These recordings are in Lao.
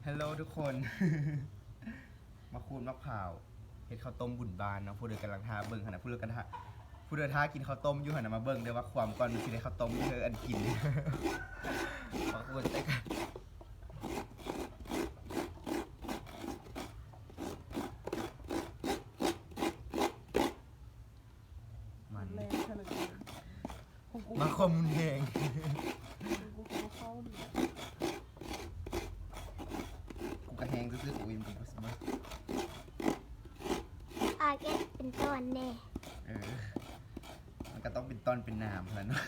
ຮາໂລທຸກຄົນ ມາຂູດໝາກພ້າວ ເຮັດເຂົ້າຕົ້ມບຸນບ້ານເນາະ. ຜູ້ໃດກຳລັງຖ້າເບິ່ງຫັ້ນນະ ຜູ້ໃດກຳລັງຖ້າ ຜູ້ໃດຖ້າກິນເຂົ້າຕົ້ມຢູ່ຫັ້ນນະ ມາເບິ່ງເດີວ່າຄວາມກ່ອນມັນຊິໄດ້ເຂົ້າຕົ້ມຢູ່ເດີ ອັນກິນ ມາຂູດໃສ່ກັນ. ມັນແຮງຂະໜາດນັ້ນ ຂອງກູ ມັນຄວາມຮຸນແຮງ ຂອງກູຄືບໍ່ເຂົ້ານີ້ແຫຼະ ກູກະແຮງຊື່ໆ ກູອີມກັນບໍ່ສະເໝີ ອາ ແກະເປັນຕອນແດ່ ເອີ ມັນກະຕ້ອງເປັນຕອນເປັນໜາມຫັ້ນແຫຼະເນາະ.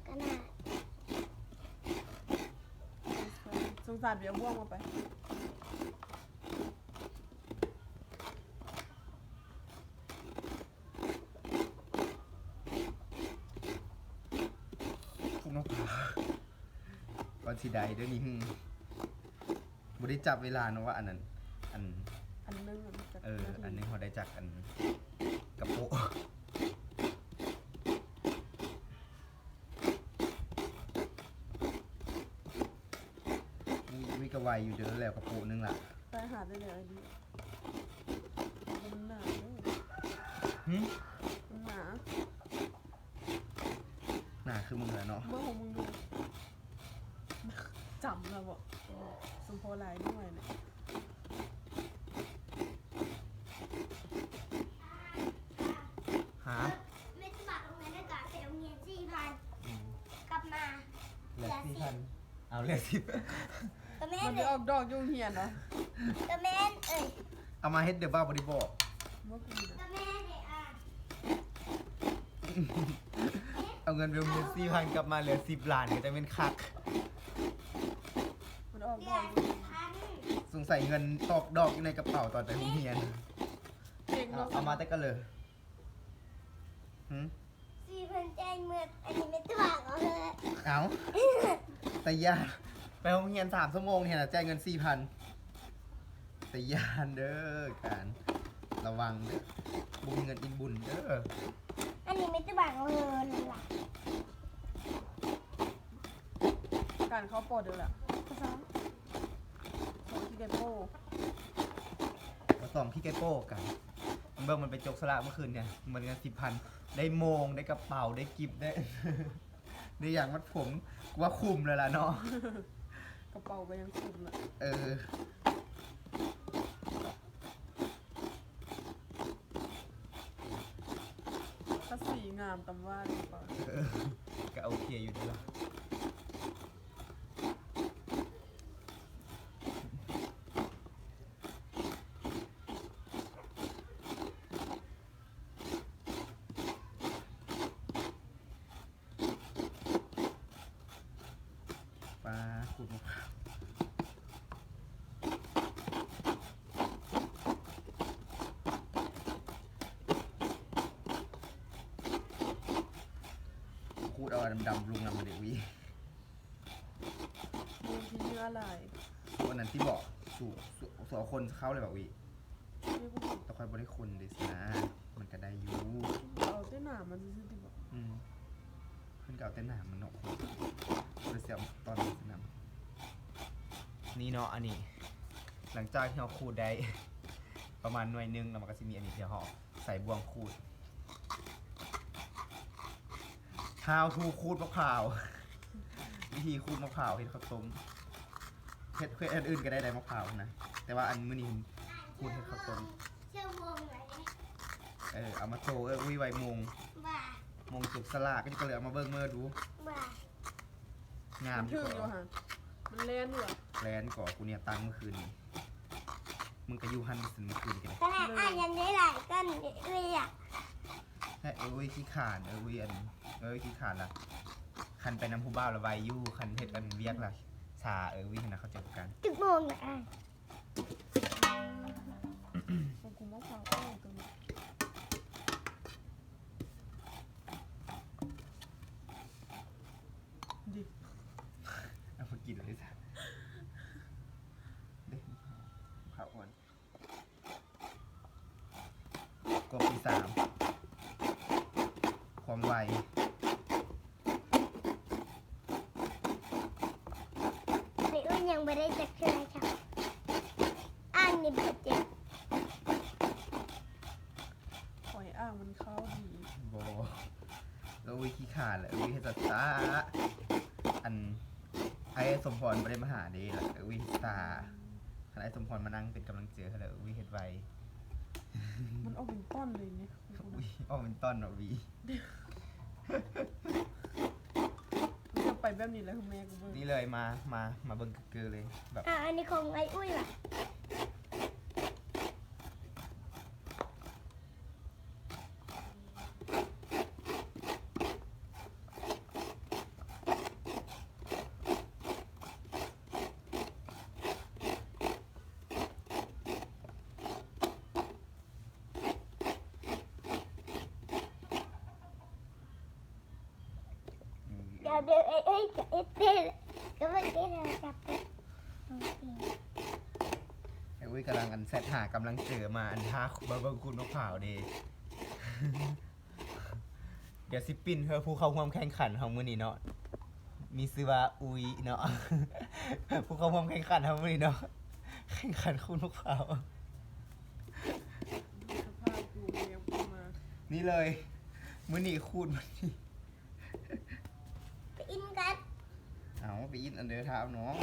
ກະໜາດ ສົງສານໄປເອົາບ່ວງມາໄປ ພຸ້ນເນາະ ກວ່າຊິໄດ້ເດີນີ້ ບໍ່ໄດ້ຈັບເວລາເນາະວ່າອັນນັ້ນ ອັນ ອັນໜຶ່ງ ເອີ ອັນໜຶ່ງເຮົາໄດ້ຈັກອັນກະໂປະ ມີ ມີກະໄວຢູ່ເດີ ແລ້ວກະໂປະໜຶ່ງລະ ໄປຫາໄດ້ແລ້ວໄອ້ດີ ມັນໜາເດີ ຫຶ ມັນໜາ ໜາຄືມຶງແຫຼະເນາະ ເບິ່ງຂອງມຶງດູ ຈຳລະບໍ ສົມພໍຫຼາຍໜ່ວຍນະ ຫາ ແມ່ນຈະບອກໂຮງຮຽນໄດ້ການໄປໂຮງຮຽນສີ່ພັນ ອືມ ກັບມາເຫຼືອສີ່ພັນ ເຫຼືອສິບ ເອົາເຫຼືອສິບ ກະແມ່ນ ມັນໄປອອກດອກຢູ່ໂຮງຮຽນຫວາ ກະແມ່ນເອີຍ ເອົາມາເຮັດເດີ ບ່າວບໍ່ໄດ້ບອກ ບໍ່ຄືນະ ກະແມ່ນເດ ອາ ເອົາເງິນໄປໂຮງຮຽນສີ່ພັນ ກັບມາເຫຼືອສິບລ້ານ ກະຈະແມ່ນຄັກ ມັນອອກດອກຢູ່ ສົງໄສເງິນອອກດອກຢູ່ໃນກະເປົາຕອນໄປໂຮງຮຽນ ເກັ່ງເນາະ ເອົາ ເອົາມາແຕ່ກະເລີ ຫຶ ສີ່ພັນຈ່າຍໝົດ ອັນນີ້ແມ່ນຕົວເອົາເລີຍ ເອົ້າ ຕາຢ້ານ ໄປໂຮງຮຽນສາມຊົ່ວໂມງນີ້ນະ ຈ່າຍເງິນສີ່ພັນ ຕາຢ້ານເດີ ການ ລະວັງເດີ ບໍ່ມີເງິນອິດບຸນເດີ ອັນນີ້ແມ່ນຕົວເອົາເລີຍລະ ການເຂົ້າປໍເດີລະ ສອງຂີ້ໄກ່ໂປ້ ສອງຂີ້ໄກ່ໂປ້ກັນ ເບິ່ງມັນໄປຈົກສະຫຼາກມື້ຄືນນີ້ ມັນເງິນສິບພັນ ໄດ້ໂມງ ໄດ້ກະເປົາ ໄດ້ກິບ ໄດ້ ໄດ້ຢາງມັດຜົມ ກູວ່າຄຸ້ມແລ້ວລະເນາະ ກະເປົາກະຍັງຄຸ້ມລະ ເອີ ກະສີງາມຕຳວ່າກະເປົາ ເອີ ກະໂອເຄຢູ່ເດລະ. ປາ ຂູດໝາກພ້າວ ຂູດເອົາອັນດຳໆລົງນຳເດ ອຸ້ຍ. ມີທີ່ເຫຍື່ອຫຼາຍ ໂອ້ ອັນນັ້ນຕິເບາະ ສູ່ ສູ່ ສູ່ເອົາຄົນເຂົ້າເລີຍເບາະ ອຸ້ຍ ແຕ່ຂ້ອຍບໍ່ໄດ້ຄົນເດຊະນາ ມັນກະໄດ້ຢູ່ ເອົາແຕ່ໜາມມັນຊື່ໆຕິເບາະ ອືມ ເພິ່ນກະເອົາແຕ່ໜາມມັນເນາະ ເພິ່ນຊິເອົາຕອນນັ້ນນຳ ນີ້ເນາະ ອັນນີ້ ຫຼັງຈາກທີ່ເຮົາຂູດໄດ້ປະມານໜ່ວຍໜຶ່ງແລ້ວ ມັນກະຊິມີອັນນີ້ ດຽວເຮົາ ໃສ່ບ່ວງຂູດ How to ຂູດໝາກພ້າວ ວິທີຂູດໝາກພ້າວເຮັດເຂົ້າຕົ້ມ ເຮັດ ເຮັດອັນອື່ນກະໄດ້ໄດ໋ ໝາກພ້າວນະ ແຕ່ວ່າອັນມື້ນີ້ຂູດເຮັດເຂົ້າຕົ້ມ ຊົ່ວໂມງໃດ ເອີ ເອົາມາໂຊເອື້ອຍອຸ້ຍໄວ້ໂມງ ໂມງຈົບສະຫຼາກ ກະເລີຍເອົາມາເບິ່ງເມີດູ ງາມຢູ່ ມັນຖືກຢູ່ຫະ ມັນແລ່ນຢູ່ຫະ ແລ່ນກໍ ກູເນຍຕັ້ງມື້ຄືນນີ້ ມຶງກະຢູ່ຫັ້ນມື້ຄືນນີ້ກະໄດ້ ກະໄດ້ ອ້າຍຍັງໄດ້ຫຼາຍກ້ອນເອື້ອຍອະ ແທ້ ເອີຍຂີ້ຂານ ເອີຍອັນ ເອີຍຂີ້ຂານລະ ຄັນໄປນຳຜູ້ບ່າວລະໄວຢູ່ ຄັນເຮັດອັນວຽກລະຊ້າ ເອີຍຫັ້ນນະ ເຂົ້າໃຈຄືກັນ ຈັກໂມງລະອ້າຍ ຂອງກູມາຝາກອ້າຍຕົວນີ້ ດິ ເອົາມາກິນເລີຍຊະ ເດ້ ເຂົ້າກ່ອນ ກົບທີສາມ ຄວາມໄວ ຍັງບໍ່ໄດ້ຈັກເທື່ອຈ້ະ. ອ່າງນີ້ບໍ່ເຈັບ. ຂ້ອຍອ່າງມັນຂາວດີ. ບໍ່. ລະອຸ້ຍຂີ້ຄ້ານລະ ອຸ້ຍເຮັດຊ້າໆ. ອັນ ອ້າຍສົມພອນບໍ່ໄດ້ມາຫາເດ້ ລະອຸ້ຍເຮັດຊ້າ. ຄັນອ້າຍສົມພອນມານັ່ງເປັນກຳລັງໃຈໃຫ້ລະອຸ້ຍເຮັດໄວ. ມັນອອກເປັນຕ່ອນເລີຍນີ້. ອຸ້ຍ ອອກເປັນຕ່ອນເນາະ ວີ. ມັນຈະໄປແບບນີ້ແຫຼະ ແມ່ກໍເບິ່ງ. ນີ້ເລີຍ ມາ ມາ ມາເບິ່ງເກີໆເລີຍ ແບບ ອ່າ ອັນນີ້ຂອງອ້າຍອຸ້ຍຫວາ? ອ້າຍອຸ້ຍກຳລັງ ອັນ ແຊັດຫາກຳລັງເຈີ ມາ ອັນ ຖ້າມາເບິ່ງຂູດໝາກພ້າວເດ້. ດຽວຊິປິ່ນເພື່ອຜູ້ເຂົ້າຮ່ວມແຂ່ງຂັນເຮົາມື້ນີ້ເນາະ ມີຊື່ວ່າອຸ້ຍເນາະ. ຜູ້ເຂົ້າຮ່ວມແຂ່ງຂັນເຮົາມື້ນີ້ເນາະ ແຂ່ງຂັນຂູດໝາກພ້າວ. ສະພາບຢູ່ແນວຂຶ້ນມາ ນີ້ເລີຍ ມື້ນີ້ຂູດມື້ນີ້ ໄປອິນກັນ. ເອົາ ໄປອິນອັນເດີທ້າວນ້ອງ.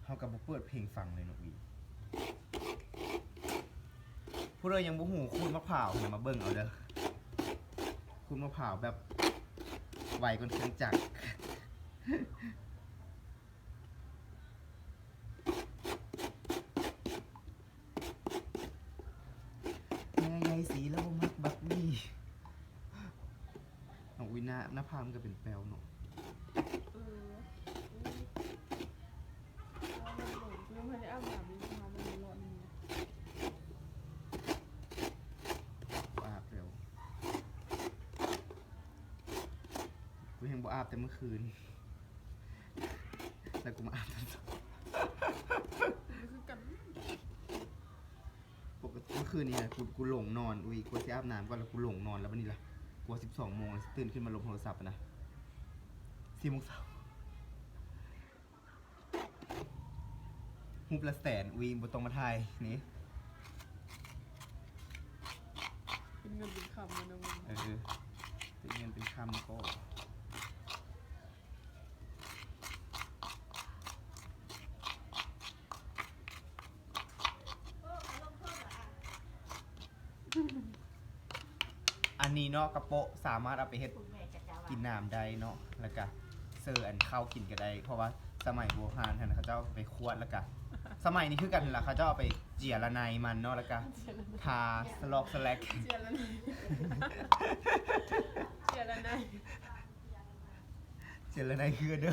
ເຮົາກໍບໍ່ເປີດເພງຟັງເລີຍເນາະ ວີ. ຜູ້ໃດຍັງບໍ່ຮູ້ຂູດໝາກພ້າວນະ ມາເບິ່ງເອົາເດີ. ຂູດໝາກພ້າວແບບໄວກວ່າເຄື່ອງຈັກ. ແມ່ໃຫຍ່ສີລາວບໍ່ມັກບັກນີ້. ເອົາ ອຸ້ຍ ໜ້າ ໜ້າຜາກມັນກໍເປັນແປ້ວເນາະ. ເອີ ອຸ້ຍ ລາວມັນໂດນ ກູຍັງບໍ່ໄດ້ອາບນ້ຳຢູ່ ພາມັນເລາະນີ້. ບໍ່ອາບແລ້ວ ກູແຮ່ງບໍ່ອາບແຕ່ມື້ຄືນ. ແລ້ວກູມາອາບຕອນເຊົ້າ ຄືກັນ. ປົກກະຕິມື້ຄືນນີ້ນະ ກູ ກູຫຼົງນອນ ອຸ້ຍ ກວ່າຊິອາບນ້ຳກ່ອນ ແລ້ວກູຫຼົງນອນ ແລ້ວບັດນີ້ລະ ກວ່າສິບສອງໂມງ ຕື່ນຂຶ້ນມາລົມໂທລະສັບນະ ສີ່ໂມງເຊົ້າ. ຮູບລະແສນ ອຸ້ຍ ບໍ່ຕ້ອງມາຖ່າຍນີ້ ເປັນເງິນເປັນຄຳແລ້ວນະມຶງ. ເອີ ເປັນເງິນເປັນຄຳກໍ ອັນນີ້ເນາະ ກະໂປະສາມາດເອົາໄປເຮັດກິນນ້ຳໄດ້ເນາະ ແລ້ວກະເສີອັນເຂົ້າກິນກະໄດ້ ເພາະວ່າສະໄໝບູຮານຫັ້ນ ເຂົາເຈົ້າເອົາໄປຂວດ ແລ້ວກະສະໄໝນີ້ຄືກັນຫັ້ນລະ ເຂົາເຈົ້າເອົາໄປເຈຍລະໄນມັນເນາະ ແລ້ວກະທາສະຫຼອກສະແລັກ ເຈຍລະໄນ ເຈຍລະໄນ ເຈຍລະໄນຄືເດີ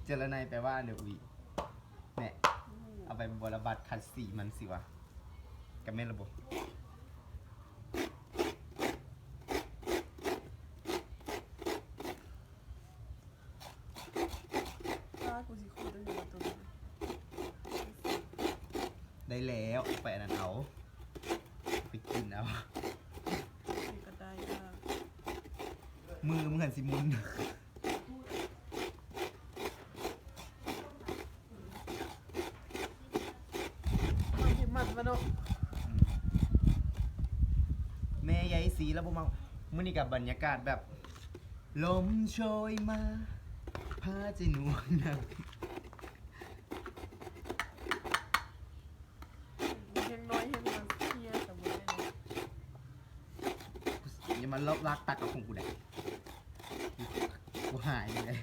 ເຈຍລະໄນແປວ່າອັນເດີ ອຸ້ຍ ແນ່ ອືມ ເອົາໄປບົວລະບັດຂັດສີມັນຊິວະ ກະແມ່ນລະບໍ? ອ້າ ກູຊິຂູດໄດ້ຢູ່ບໍ່ໂຕນີ້? ໄດ້ແລ້ວ ໄປອັນນັ້ນເອົາ ໄປກິນເອົາ ນີ້ກະໄດ້ ມືມຶງຫັ້ນຊິໝຸ່ນ. ມັນຊິມັນວະເນາະ ອືມ ແມ່ໃຫຍ່ສີລາວບໍ່ເມົາ. ມື້ນີ້ກະບັນຍາກາດແບບ ລົມໂຊຍມາ ພາໃຈໜ່ວງໜັກ ແຮງນ້ອຍແຮງມາເຊຍສະເວີຍເນາະ. ຢ່າມາລອບລາກຕັກເອົາຂອງກູໄດ໋ ກູຫາຍເລີຍ.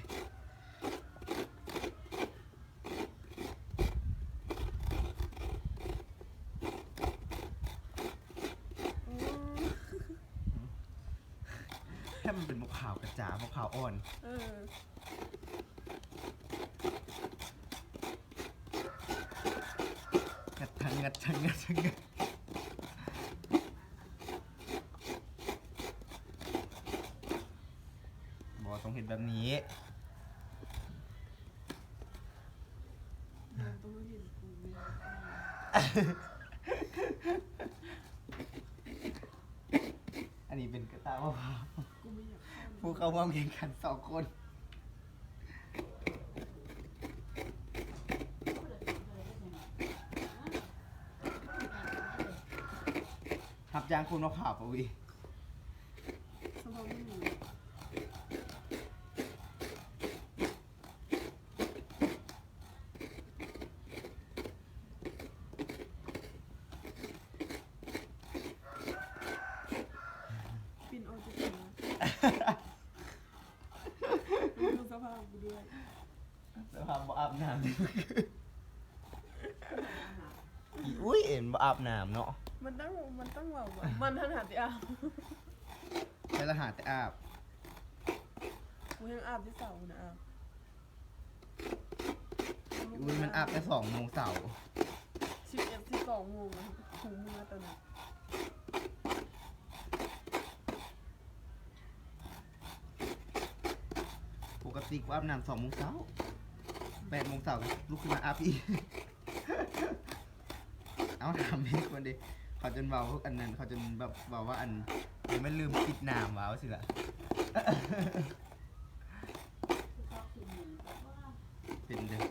ອືມ ແທ້ມັນເປັນໝາກພ້າວກະຈາ ໝາກພ້າວອ່ອນ ເອີ. ງັດທັງງັດທັງງັດທັງງັດ ບໍ່ຕ້ອງເຮັດແບບນີ້ ບໍ່ຕ້ອງເຫັນກູແມ່ ເອີ. ອັນນີ້ເປັນກະຕ່າມະພ້າວ ຜູ້ເຂົ້າຮ່ວມແຂ່ງຂັນສອງຄົນ ຮັບຈ້າງຂູດມະພ້າວປະວີ. ສະເພາະມື້ນີ້ ປິ່ນອອກຈາກຫົວ ເບິ່ງສະພາບກູດ້ວຍ ສະພາບບໍ່ອາບນ້ຳ. ອີ ອຸ້ຍ ເອັນບໍ່ອາບນ້ຳເນາະ ມັນຕ້ອງ ມັນຕ້ອງເວົ້າວ່າ ມັນຫັ້ນຫາແຕ່ອາບ ແຕ່ລະຫາແຕ່ອາບ ກູຍັງອາບແຕ່ເຊົ້າພຸ້ນນະ ອາບ ອຸ້ຍ ມັນອາບແຕ່ສອງໂມງເຊົ້າ ສິບເອັດ ສິບສອງໂມງ ຫູເມືອຕອນນັ້ນ. ປົກກະຕິກູອາບນ້ຳສອງໂມງເຊົ້າ ແປດໂມງເຊົ້າລຸກຂຶ້ນມາອາບອີກ. ເອົາ ຖາມແມ່ກ່ອນເດ ເຂົາຈົນເວົ້າອັນນັ້ນ ເຂົາຈົນແບບເວົ້າວ່າ ອັນ ບໍ່ແມ່ນລືມປິດນ້ຳວ່າ ວ່າຊີ້ລະ ເປັນເດີ. ອ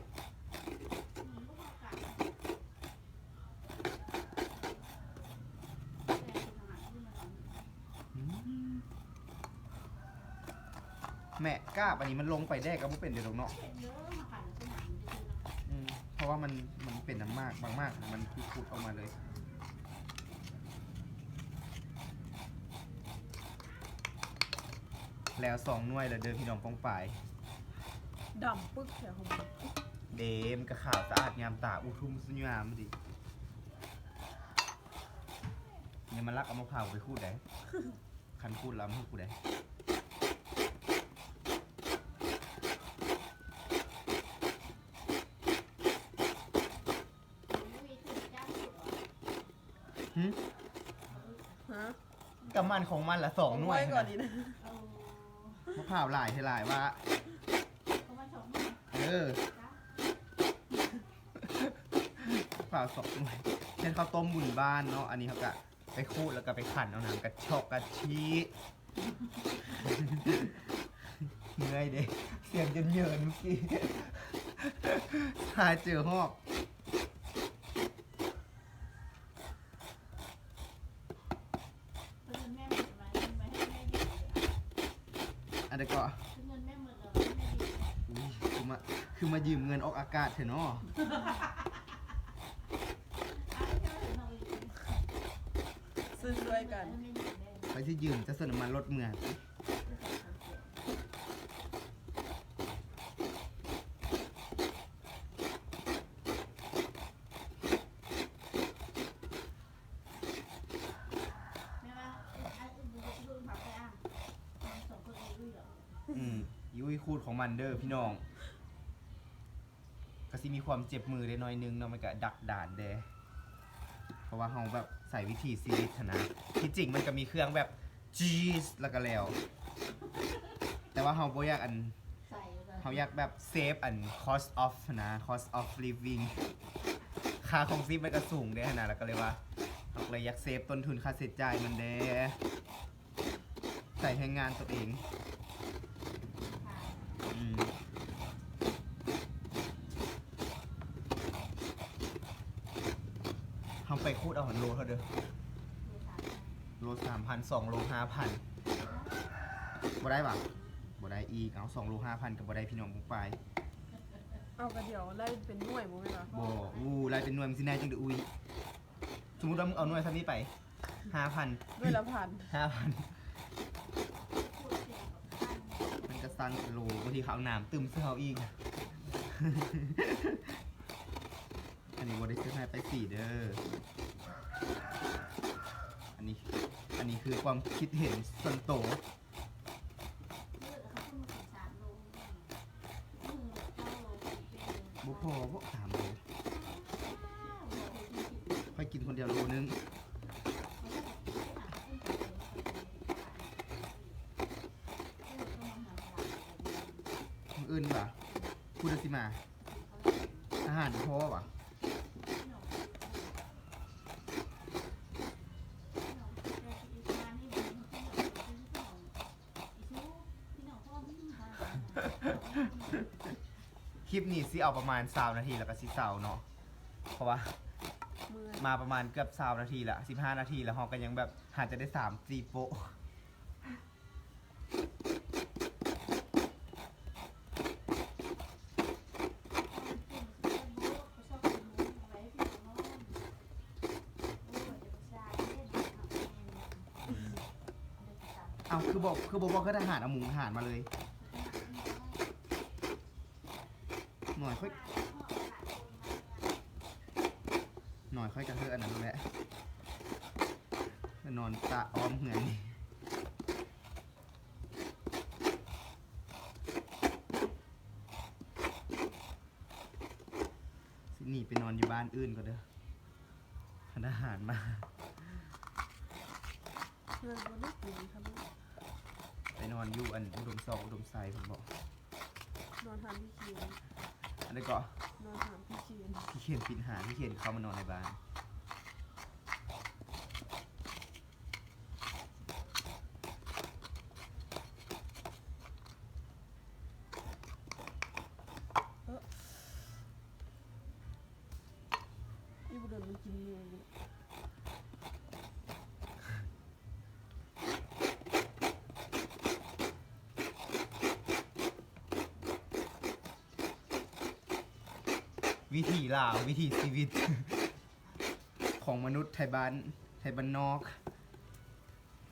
ືມ ແມ່ ກາບອັນນີ້ມັນລົງໄປແດ່ກໍບໍ່ເປັນເດດອກເນາະ ອືມ ເພາະວ່າມັນ ມັນເປັນນ້ຳໝາກ ບາງໝາກມັນຄືຂຸດອອກມາເລີຍ. ແລ້ວສອງໜ່ວຍແລ້ວເດີພີ່ນ້ອງປ້ອງປາຍ ດຳປຶກແທ້ຂອງມັນ ເດ ມັນກໍຂາວສະອາດງາມຕາ ອຸທຸມສຸຍາມດີ. ຢ່າມາລັກເອົາມະພ້າວໄປຂູດໄດ໋ ຄັນຂູດແລ້ວເອົາມາໃຫ້ກູໄດ໋. ຫື ຮະ ກະມັນຂອງມັນລະສອງໜ່ວຍ ຂອງຂ້ອຍກ່ອນນີ້ນະ ມະພ້າວຫຼາຍແທ້ຫຼາຍວ່າ ເອີ ມະພ້າວສອງໜ່ວຍ ເຮັດເຂົ້າຕົ້ມບຸນບ້ານເນາະ ອັນນີ້ເຮົາກະ ໄປຂູດແລ້ວກໍໄປຂັນເອົານ້ຳກະຊອກກະຊີ ເມື່ອຍເດ້ ສຽງຈົນເຍີນເມື່ອກີ້ ຖ້າເຈີຮອບ. ອັນໃດເກາະ? ອຸ້ຍ ຄືມາ ຄືມາຢືມເງິນອອກອາກາດແທ້ເນາະ. ຊ່ວຍໆກັນ ຂ້ອຍຊິຢືມຈາກເຕີມນ້ຳມັນລົດເມືອ. ອືມ ອີອຸ້ຍຂູດຂອງມັນເດີພີ່ນ້ອງ. ກໍຊິມີຄວາມເຈັບມືໄດ້ໜ້ອຍໜຶ່ງເນາະ ມັນກະດັກດານແດ່ ເພາະວ່າເຮົາແບບໃຊ້ວິຖີຊີວິດຫັ້ນນະ. ທີ່ຈິງມັນກະມີເຄື່ອງແບບຈີດ ແລ້ວກະແລ້ວ ແຕ່ວ່າເຮົາບໍ່ຢາກອັນ ເຮົາຢາກແບບເຊບອັນ cost of ຫັ້ນນະ cost of living ຄ່າຄອງຊີບມັນກະສູງເດ້ຫັ້ນນະ ແລ້ວກະເລີຍວ່າ ເຮົາກະເລີຍຢາກເຊບຕົ້ນທຶນຄ່າໃຊ້ຈ່າຍມັນແດ່. ໃຊ້ແຮງງານຕົວເອງ ອືມ ເຮົາໄປຂູດເອົາຫັ້ນໂລເທົ່າເດີ ໂລສາມພັນ ສອງໂລຫ້າພັນ ບໍ່ໄດ້ຫວາ? ບໍ່ໄດ້ອີກ ເອົາ ສອງໂລຫ້າພັນກໍບໍ່ໄດ້ ພີ່ນ້ອງປ້ອງປາຍ. ເອົາ ກະດຽວໄລ່ເປັນໜ່ວຍບໍ່ແມ່ນຫວາ? ບໍ່ ອູ້ ໄລ່ເປັນໜ່ວຍມັນຊິໄດ້ຈັ່ງໃດ? ອຸ້ຍ ສົມມຸດວ່າມຶງເອົາໜ່ວຍສ່ຳນີ້ໄປ ຫ້າພັນ ໜ່ວຍລະພັນ ຫ້າພັນ ມັນກະສັ່ງເປັນໂລ ບາງທີເຂົາເອົານ້ຳຕື່ມໃສ່ເຮົາອີກ. ອັນນີ້ບໍ່ໄດ້ຊື້ໃຫ້ໄປສີເດີ ອັນນີ້ ອັນນີ້ຄືຄວາມຄິດເຫັນສ່ວນໂຕ. ບໍ່ພໍບໍ່ ສາມໂລ ຂ້ອຍກິນຄົນດຽວໂລໜຶ່ງ. ມື້ອື່ນຫວາ? ຜູ້ໃດຊິມາ? ອາຫານບໍ່ພໍຫວາ? ເອີ ຄລິບນີ້ຊິເອົາປະມານຊາວນາທີ ແລ້ວກໍຊິເຊົາເນາະ ເພາະວ່າ ເມື່ອຍ ມາປະມານເກືອບຊາວນາທີລະ ສິບຫ້ານາທີລະ ເຮົາກໍຍັງແບບຫາຈະໄດ້ສາມສີ່ໂປະ. ເອົ້າ ຄືບໍ່ ຄືບໍ່ບອກໃຫ້ທະຫານເອົາມຸງທະຫານມາເລີຍ? ໜ້ອຍຂ້ອຍ ໜ້ອຍຂ້ອຍກະຄືອັນນັ້ນແຫຼະ ນອນຕະອ້ອມເຮືອນນີ້. ຊິໜີໄປນອນຢູ່ບ້ານອື່ນກ່ອນເດີ ຄັນທະຫານມາ. ເຮືອນບໍ່ໄດ້ຕີຄັນ ໄປນອນຢູ່ອັນອຸດົມຊອກ ອຸດົມໄຊພຸ້ນບໍ? ນອນຫາພີ່ເຂນ ອັນໃດເກາະ? ນອນຫາພີ່ເຂນ ພີ່ເຂນປິດຫາ ພີ່ເຂນເຂົ້າມານອນໃນບ້ານ. ເອີ ອີ່ບໍ່ດົນມັນກິນເມືອຢູ່. ວິຖີລາວ ວິຖີຊີວິດຂອງມະນຸດໄທບ້ານ ໄທບ້ານນອກ.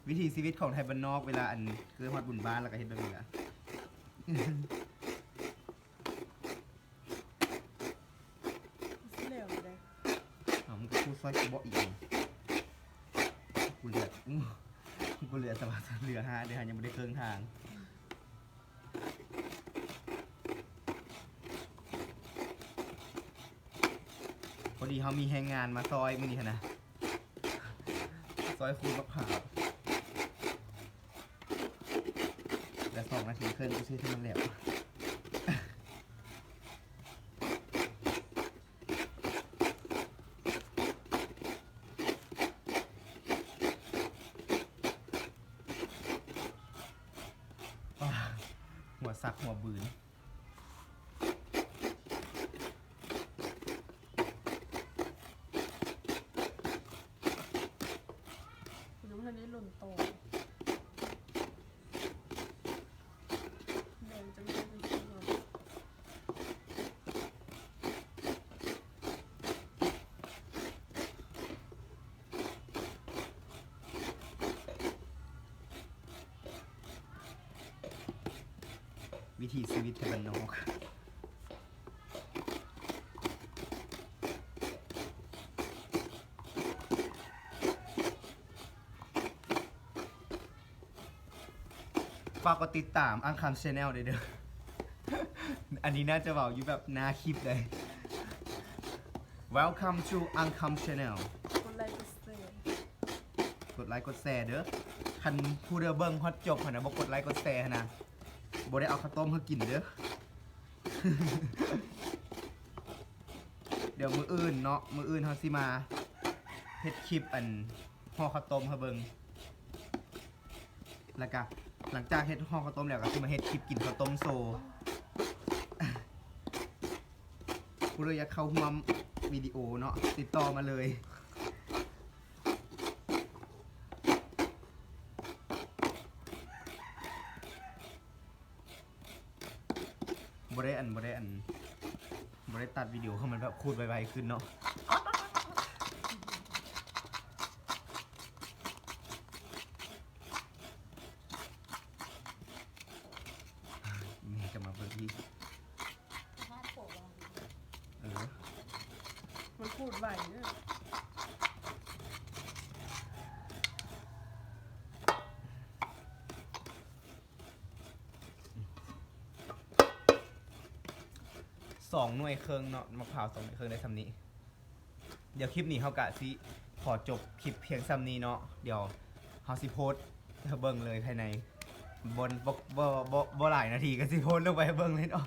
ວິຖີຊີວິດຂອງໄທບ້ານນອກ ເວລາອັນເກີດຮອດບຸນບ້ານ ແລ້ວກໍເຮັດແບບນີ້ລະ. ຊິແລ້ວຢູ່ໃດ໋. ເອົ້າ ມຶງກໍຄູຊອຍກູເບາະອີກນີ້ ກູເຫຼືອ ກູເຫຼືອສະບາຍ ເຫຼືອຫ້າເດ້ ຫາຍັງບໍ່ໄດ້ເຄິ່ງທາງ. ພໍດີເຮົາມີແຮງງານມາຊ່ອຍມື້ນີ້ຫັ້ນນະ ຊ່ອຍຂູດບັກພ້າວ. ແລ້ວສອງນາທີເຄິ່ງຊື່ໆ ມັນແລ້ວ. ຫົວສັກຫົວບືນ. ຍັງບໍ່ທັນໄດ້ຫຼົ່ນໂຕ ແດງຈັ່ງເລີຍຈັ່ງຊີ້ເນາະ. ວິຖີຊີວິດໄທບ້ານນອກ. ຝາກກົດຕິດຕາມອັງຄຳແຊນແນວເດີ. ອັນນີ້ໜ້າຈະເວົ້າຢູ່ແບບໜ້າຄລິບເລີຍ. Welcome to Angkham Channel. ກົດໄລກົດແຊ ກົດໄລກົດແຊເດີ. ຄັນຜູ້ໃດເບິ່ງຮອດຈົບຫັ້ນນະ ບໍ່ກົດໄລກົດແຊຫັ້ນນະ ບໍ່ໄດ້ເອົາເຂົ້າຕົ້ມໃຫ້ກິນເດີ. ດຽວມື້ອື່ນເນາະ ມື້ອື່ນເຮົາຊິມາເຮັດຄລິບອັນຫໍ່ເຂົ້າຕົ້ມໃຫ້ເບິ່ງ. ແລ້ວກະຫຼັງຈາກເຮັດຫໍ່ເຂົ້າຕົ້ມແລ້ວ ກະຊິມາເຮັດຄລິບກິນເຂົ້າຕົ້ມໂຊ. ຜູ້ໃດຢາກເຂົ້າຮ່ວມວິດີໂອເນາະ ຕິດຕໍ່ມາເລີຍ. ບໍ່ໄດ້ອັນ ບໍ່ໄດ້ອັນ ບໍ່ໄດ້ຕັດວິດີໂອໃຫ້ມັນແບບຂູດໄວໆຂຶ້ນເນາະ. ແມ່ກໍມາເບິ່ງອີກ. ເອີ ມັນຂູດໄວເດີ. ສອງໜ່ວຍເຄິ່ງເນາະ ໝາກພ້າວສອງໜ່ວຍເຄິ່ງໄດ້ສ່ຳນີ້. ດຽວຄລິບນີ້ເຮົາກະຊິຂໍຈົບຄລິບພຽງສ່ຳນີ້ເນາະ. ດຽວເຮົາຊິໂພສໃຫ້ເບິ່ງເລີຍພາຍໃນ ບໍ່ ບໍ່ ບໍ່ ບໍ່ ບໍ່ຫຼາຍນາທີກະຊິໂພສລົງໄປໃຫ້ເບິ່ງເລີຍເນາະ.